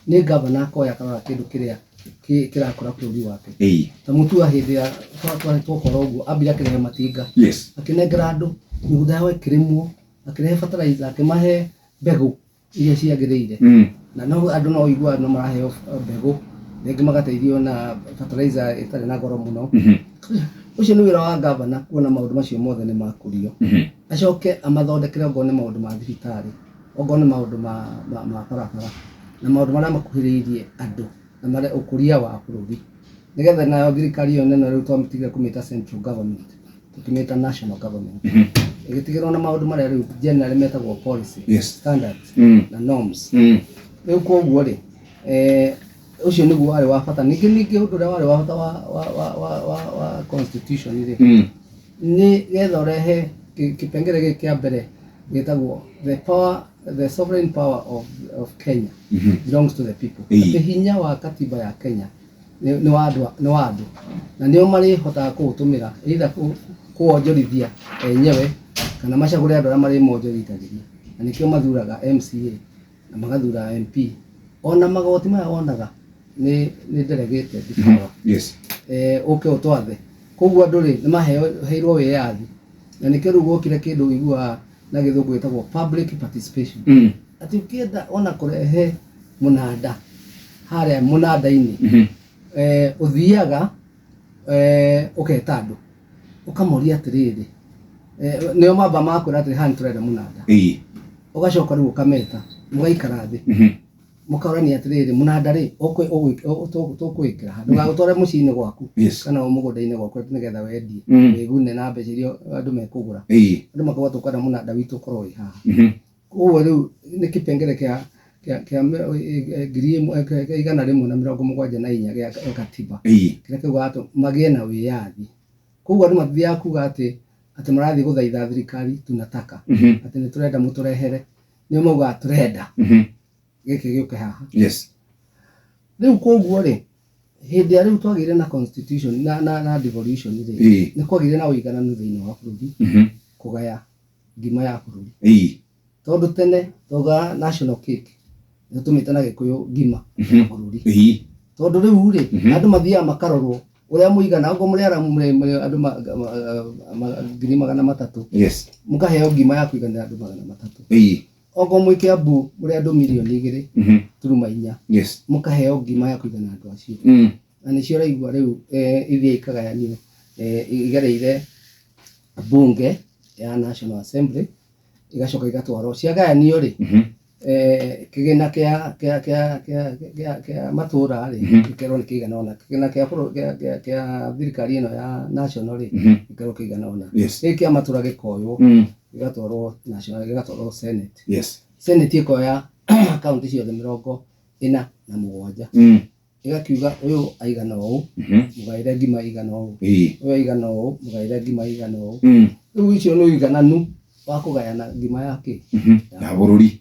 Nĩ gavana akoya akarora kĩndũ kĩrĩa kĩrakũra bũrũri wake. Ta Mutua hĩndĩ ya twakora ũguo ambire akĩrehe matinga, akĩnengera andũ mĩgũnda yao ĩkĩrĩmwo, akĩrehe fertilizer, akĩmahe mbegũ iria ciagĩrĩire. Na no andũ no ũiguaga no maraheo mbegũ, rĩngĩ magateithio na fertilizer ĩtarĩ na goro mũno. Ũcio nĩ wĩra wa gavana kuona maũndũ macio mothe nĩ makũrio. Acoke amathondekere okorwo nĩ maũndũ ma thibitarĩ, okorwo nĩ maũndũ ma barabara na maũndũ marĩa makuhĩrĩirie andũ na marĩa ũkũria wa bũrũri, nĩgetha nayo thirikari ĩyo nene rĩu twamĩtigire kũmĩta central government, tũkĩmĩta national government, ĩgĩtigĩrwo na maũndũ marĩa rĩu generally metagwo policy, standards na norms. Rĩu koguo rĩ, ũcio nĩguo warĩ wa bata. Ningĩ ũndũ ũrĩa warĩ wa bata wa constitution rĩ, nĩ getha ũrehe kĩpengere gĩkĩ kĩa mbere gĩtagwo the power, the sovereign power of Kenya belongs to the people. Atĩ hinya wa katiba ya Kenya nĩ wa andũ na nĩo marĩhotaga kũũtũmĩra either kũwonjorithia enyewe kana macagũre andũ arĩa marĩmonjorithagĩria, na nĩkĩo mathuraga MCA na magathura MP. Ona magoti maya wonaga nĩ delegated power. Ũke ũtwathe. Koguo andũ rĩ, nĩ maheirwo wĩyathi, na nĩkĩo rĩu gwokire kĩndũ ũiguaga na Gĩthũngũ gĩtagwo public participation, atĩ ũkĩenda ona kũrehe mũnanda harĩa mũnanda-inĩ, ũthiaga ũketa andũ, ũkamoria atĩrĩrĩ, nĩo mamba makwĩra atĩrĩ, "Haha nĩ tũrenda mũnanda." Ũgacoka rĩu ũkameta, mũgaikara thĩ, mũkaũrania atĩrĩrĩ, mũnanda rĩ, tũkwĩkĩra ha, ndũgagũtware mũciĩ-inĩ gwaku kana mũgũnda-inĩ gwaku nĩgetha wendie wĩgune na mbeca iria andũ mekũgũra. Andũ makauga, "Tũkwenda mũnanda witũ ũkorwo wĩ haha." Koguo rĩu nĩ kĩpengere kĩa 1000, 174 gĩa katiba kĩrĩa kiugaga atĩ magĩe na wĩyathi. Koguo andũ matithiaga kuga atĩ marathiĩ gũthaitha thirikari, "Tunataka," atĩ nĩ tũrenda mũtũrehere. Nĩo maugaga, "Tũrenda gĩkĩ gĩũke haha." Rĩu koguo rĩ, hĩndĩ ĩrĩa rĩu twagĩire na constitution na devolution rĩ, nĩ kwagĩire na ũigananu thĩinĩ wa bũrũri, kũgaya ngima ya bũrũri, tondũ tene twaugaga national cake, nĩ tũmĩte na Gĩkũyũ ngima ya bũrũri. Tondũ rĩu rĩ, andũ mathiaga makarorwo ũrĩa mũigana, okorwo mũrĩ Aramu, mũrĩ andũ 300,000, mũkaheo ngima ya kũiganĩra andũ 300. Okorwo mwĩ Kiambu mũrĩ andũ mirioni 2 turuma 4, mũkaheo ngima ya kũigana andũ acio. Na nĩcio ũraigua rĩu ithiĩ ikagayanio, igereire bunge ya National Assembly, igacoka igatwarwo. Ciagayanio rĩ, kĩgĩna kĩa matũra rĩ, gĩkerwo nĩ kĩigana ũna, kĩgĩna kĩa thirikari ĩno ya national rĩ, gĩkerwo kĩigana ũna. Gĩkĩ kĩa matũra gĩkoywo, gĩgatwarwo national, gĩgatwarwo Senate. Senate ĩkoya kaunti ciothe 47, ĩgakiuga ũyũ aigana ũũ, mũgaĩre ngima igana ũũ, ũyũ aigana ũũ, mũgaĩre ngima igana ũũ. Rĩu icio nĩ ũigananu wa kũgayana ngima ya kĩ Ya bũrũri.